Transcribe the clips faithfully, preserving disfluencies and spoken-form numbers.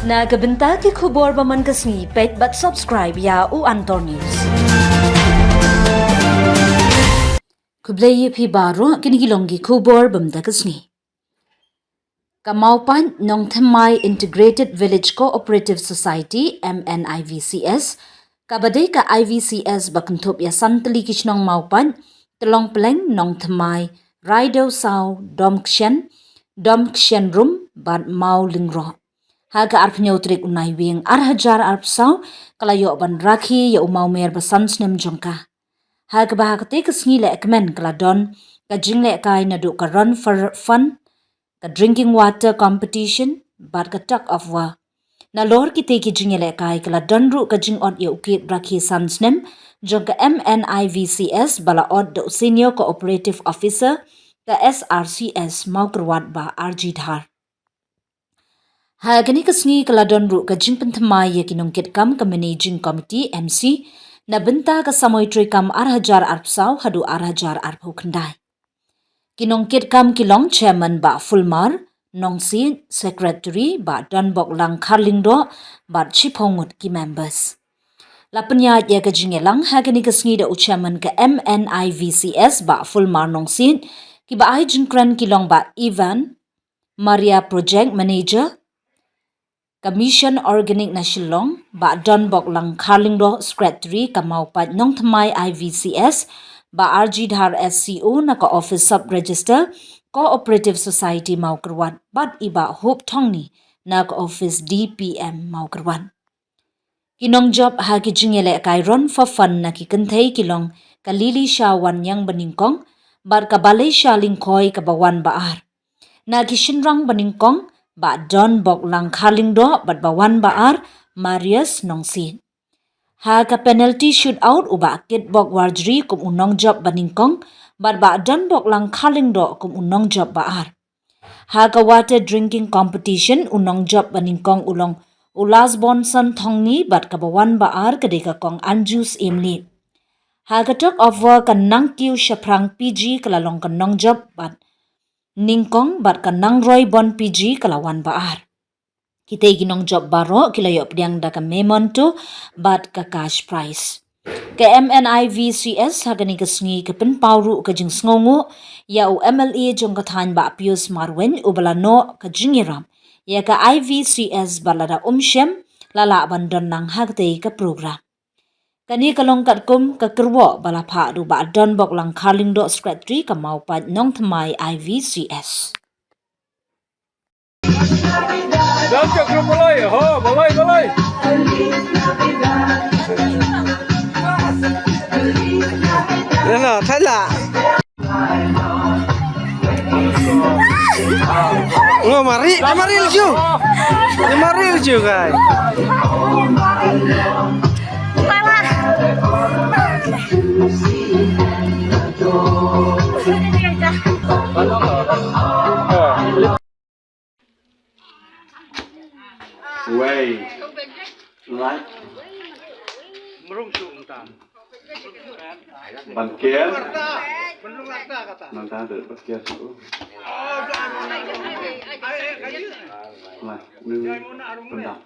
Na ka bynta ki khubor ba man ka sngi, peit bad subscribe ïa u Antor News. Khublei ïa phi baroh, kine ki long ki khubor ba man ka sngi. Ka Mawpait Nongthymmai Integrated Village Cooperative Society, M N I V C S, kaba dei ka I V C S ba kynthup ïa san tylli ki shnong Mawpait, Tlong Pleng, Nongthymmai, Raidew Saw, Domkshen, Domkshen Rum bad Mawlyngroh. Ha ka arphew hynñiew tarik u Naiwieng ar hajar arphew saw, ka la ïoh ban rakhe ïa u mawmer ba san snem jong ka. Ha kaba ha katei ka sngi lehkmen ka la don ka jinglehkai naduh ka run for fun, ka drinking water competition bad ka tug of war. Nalor kitei ki jingïalehkai ka la don ruh ka jingot ïa u cake rakhe san snem jong ka M N I V C S ba la ot da u Senior Cooperative Officer ka S R C S Mawkyrwat, Bah R G Dhar. Ha kane ka sngi ka la don ruh ka jingpynthymmai ïa ki nongkitkam ka Managing Committee, M C, na bynta ka samoi treikam ar hajar arphew saw haduh ar hajar arphew khyndai. Ki nongkitkam ki long Chairman Bah Fulmar Nongsiej, Secretary Bah Donboklang Kharlyngdoh bad shiphew ngut ki members. La pynïaid ïa ka jingïalang ha kane ka sngi da u Chairman ka M N I V C S Bah Fulmar Nongsiej, kiba ai jingkren ki long Bah Ivan Maria, Project Manager, ka Mission Organic na Shillong, Bah Donboklang Kharlyngdoh, Secretary ka Mawpait Nongthymmai I V C S, Bah R G Dhar, S C O na ka Office Sub Register, Cooperative Society Mawkyrwat, bad i Bah Hope Thongni na ka Office D P M Mawkyrwat. Ki nongjop ha ki jingïalehkai run for fun na ki kynthei ki long ka Lily Sha Wanniang ba nyngkong, bad ka Balei Sha Lyngkhoi kaba wan ba ar. Na ki shynrang ba nyngkong, Bah Donboklang Kharlyngdoh, bad ba wan ba ar, Marius Nongsiej. Ha ka penalty shootout u Bah Kitbok Warjri kum u nongjop ba nyngkong, bad Bah Donboklang Kharlyngdoh kum u nongjop ba ar. Ha ka water drinking competition u nongjop ba nyngkong u long u Lasbonson Thongni bad kaba wan ba ar ka dei ka Kong Anjus Imli. Ha ka tug of war ka Nangkiew Shaphrang P G ka la long ka nongjop bad nyngkong bad ka Nangroibon P G ka la wan ba ar. Kitei ki nongjop baroh ki la ïoh pdiang da ka memento bad ka cash prize. Ka M N I V C S ha kane ka sngi ka pynpaw ruh ka jingsngewnguh ïa u M L A jong ka thaiñ Bah Pius Marwein uba la noh ka jingïarap ïa ka I V C S bad lada um shem la lah ban don lang ha katei ka program. Kane ka long katkum ka kyrwoh ba la phah da u Bah Donboklang Kharlyngdoh, Secretary ka Mawpait Nongthymmai I V C S. Dam ka krum balai, ho, balai, balai. Lena, thaila. Ngo mari, mari lju. Mari lju kai. Wei. Lai. Mrung shu ngta. Ban kian. Mrung ngta kata. Nang ta de ban kian shu. Lai. Ni. Pendam.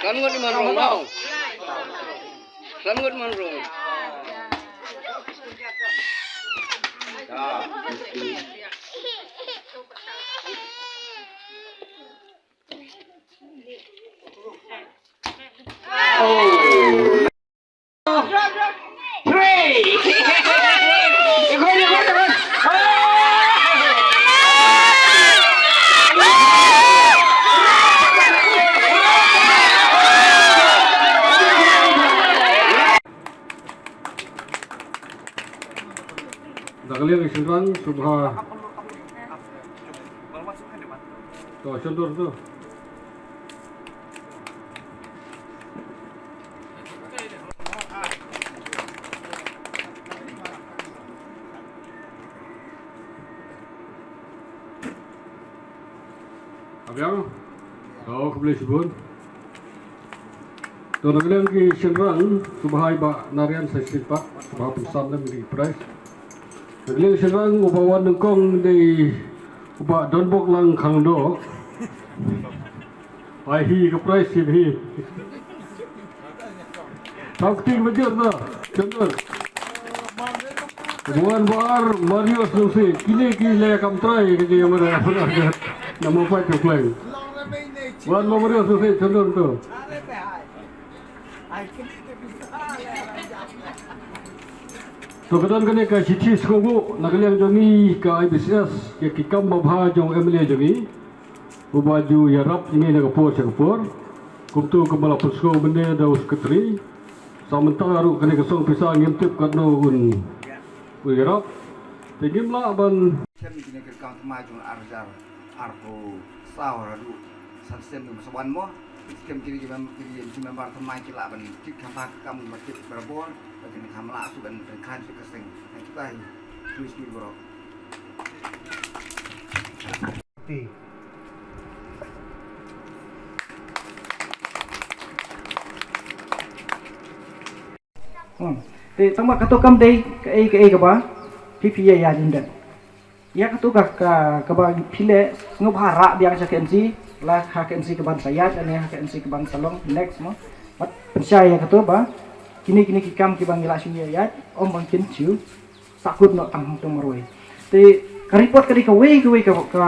San ngut man rung, mau. San ngut man rung. Da ka liang i shynrang sngewbha. To, shon dur to. Abiang. To, khublei shibun. To, na ka liang ki shynrang, sngewbha i Bah Narian Saisinpak, sngewbha pynsam lem ïa ki prize. Ka liang shynrang uba wan nyngkong dei u Bah Donbok Langkhangdoh. Ai hi ka prize hi hi. Tang kti ba jur na. Jur. Wan Bah Ar Marius Nongsi. Kine ki le kam trai ka jingmara. Nama pat ka pleng. Wan Bah Marius Nongsi, jur tu. To ka don kane ka shithi sngewbha na ka liang jong ngi ka I B C S ïa ki kam babha jong M L A jong ngi. Uba ju ïarap ïa ngi na ka por sha ka por. Kumtu kumba la pynsngew mynne da u secretary. Sa mynta ruh kane ka song pisa ngim tip katno un u ïarap. Te ngim lah ban. Kine ki kam thymmai jong ar hajar arphew saw haduh san snem jong sa wan mo. Skem kine ki mem-, ki, ki member thymmai ki lah ban tip kham bha ka kam ba tip barabor, ba kin kham lah shu ban pynkhang shu ka seng. Nang kita hi. Please be bro. Hmm. Te tang ba kato kam dei kaei kaei kaba phi phi ïa ïa jingdon. Ïa kato ka, ka, kaba phi leh sngewbha rah biang sha ka M C, la ha ka M C kaban sa ïaid, lane ha ka M C kaban sa long next mo. Bad pynshai ïa kato ba kine kine ki kam kiba ngi la shu ïa ïaid, ym ban kin shu sahkut noh tang hangto marwei. Te ka report ka dei kawei kawei ka, ka,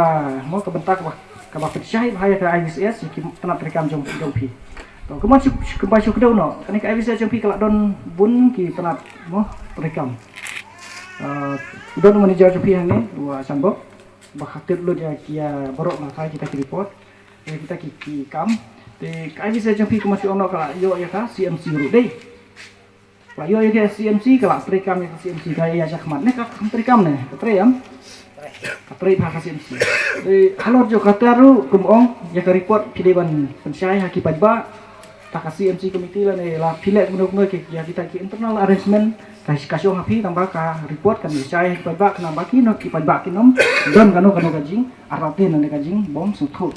mo, ka bynta kaba, kaba pynshai bha ïa ka I B C S, ïa ki tnat treikam jong, jong phi. To, kumba shu, kumba shu kdew noh, kane ka I B C S jong phi ka la don bun ki tnat, mo, treikam. Ah, don manager jong phi hangne, u Shanbok, ba khatduh lut ïa ki, ïa baroh nga tharai kita ki report, ïa kita ki, ki kam. Te ka I B C S jong phi kumba shu ong noh ka la ïoh ïa ka C M C ruh dei. Ka la ïoh ïa ka C M C, ka la treikam ïa ka C M C, ka ïa shakhmat ne ka kam treikam ne, ka trei em? Ka trei bha ka C M C. Te halor jong kata ruh kum ong ïa ka report phi dei ban pynshai ha ki paidbah. Ta ka C M C committee lane la phi leh kumno kumno ki, ïa kita ki internal arrangement, ka, ka shong ha phi, tang ba ka report kan ïa shai ha ki paidbah, khnang ba kino ki paidbah kin ym don kano kano ka jingartatien lane ka jingbym sngewthuh.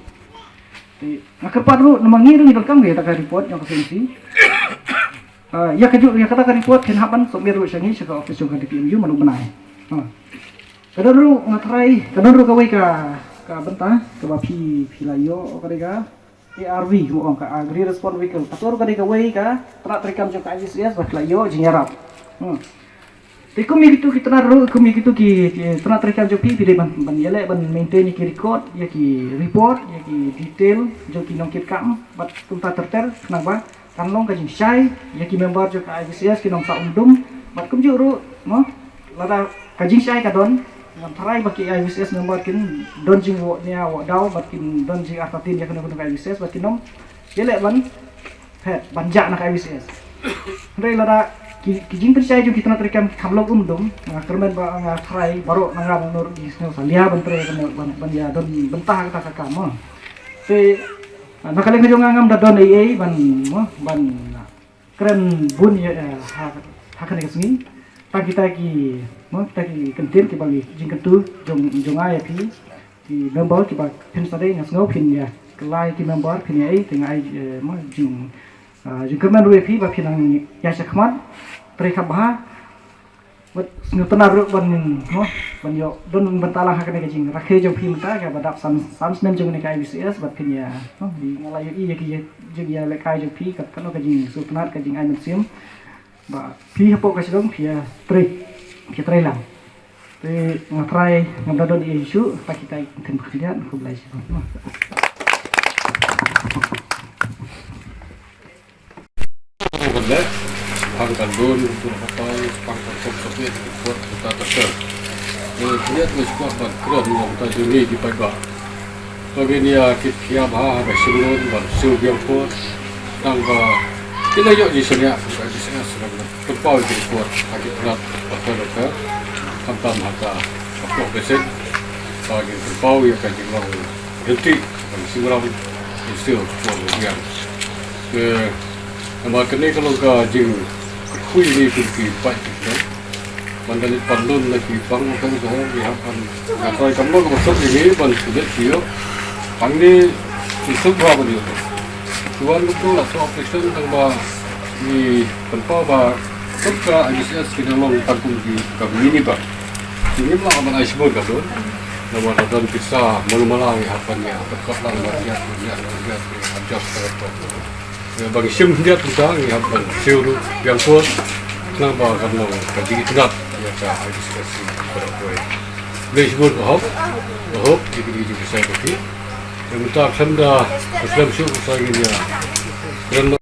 Te nga kyrpad ruh namar ngi ruh ngi donkam ïa kata ka report jong ka C M C. Ah, ïa kajuh ïa kata ka report phin hap ban submit ruh sha ngi sha ka office jong ka D P M U man u bnai. Ha. Ka don ruh nga tharai, ka don ruh kawei ka, ka bynta kaba phi, phi la ïoh, ka dei ka A R V, mo, ong ka Agri Response Vehicle. Kato ruh ka dei kawei ka tnat treikam jong ka I B C S ba phi la ïoh jingïarap. Hmm. Te kum ïa kitu ki tnat ruh, kum ïa kitu ki, ki tnat treikam jong phi, phi dei ban, ban ïaleh ban maintain ïa ki record, ïa ki report, ïa ki detail jong ki nongkitkam bad kumta ter ter, khnang ba kan long ka jingshai ïa ki member jong ka I B C S ki nongthoh umdum bad kumjuh ruh, mo, lada ka jingshai ka don, ngam tharai ba ki I B C S member kin don jingwoh nia woh daw bad kin don jingartatien ïa kano kano ka I B C S bad kin ym ïaleh ban phet ban jah na ka I B C S. Hynrei lada ki, ki jingpynshai jong ki tnat treikam ki kham long umdum, nga kyrmen ba nga tharai baroh na nga bad na ruh ki sngew salia ban trei ban, ban, ban ïa don bynta ha kata ka kam, mo. Te na ka liang jong nga ngam da don ei ei ban, mo, ban kren bun ïa, eh, ha, ha kane ka sngi. Tang kita ki, mo, kita ki kyntien kiba ngi jingkyntu jong, jong nga ïa phi. Ki member kiba phin sa dei nga sngew phin ïa kylla ïa ki member phin ïa ei, te nga ai, eh, mo, jing, ah, jingkyrmen ruh ïa phi ba phin nang ïa shakhmat trei kham bha. Bad sngewtynnat ruh ban, mo, ban ïoh don bynta lang ha kane ka jingrakhe jong phi mynta kaba dap san, san snem jong kane ka I B C S bad phin ïa, mo, nga la ïohi ïa ki jingïalehkai jong phi, kat kano ka jingsngewtynnat, ka jingai mynsiem. Ba phi hapoh ka shnong phi ïa trei, phi ïa trei lang. Te nga tharai ngam da don ei ei shuh, ta kita ki ktien khyndiat, khublei shibun. Khublei, pang kan don, tu hatai, pang kan kop sape, kuat kita terter. Te khyndiat ngi shuwa ban kren, ngam ta juni ki paidbah. To ngin ïa kit khia bha ha ka shnong ban siew biang por. Tang ba ki la ïoh jingshaniah ka jingshaniah sngewbha. Pynpaw ïa ki report ha ki tnat bynta bynta. Khamtam ha ka hapoh basic. Ba ngin pynpaw ïa ka jinglong hynti ban siew ram ban siew por biang. Ke namar kane ka long ka jingkyrkhu ïa ngi kum ki paid ki nong. Ban da leit pynlong na ki pang ka ka ki hap ban. Nga tharai kam long ka sop ïa ngi ban shu leit shu ïoh pang ne ki suk bha ban ïoh. Ki wan kumtu la shu operation tang ba ngi pynpaw ba suk ka I B C S ki dang long tang kum ki ka mini bank. Ki Ngim lah ban ai shibun ka don. Namar ka don pisa malu mala ngi hap ban ïa, ban kot lang ban ïa, ban ïa, ban ïa, ban adjust ka kot. Ïa, ban shim khyndiat pisa ngi hap ban siew ruh biang kot. Khnang ba kan long ka jingïatynnat ïa ka I D C K C baroh kawei. Khublei shibun, ka hok, ka hok ïa kine ki jingpynshitom. Ïa mynta khlem da, khlem shuh sa ngin ïa kren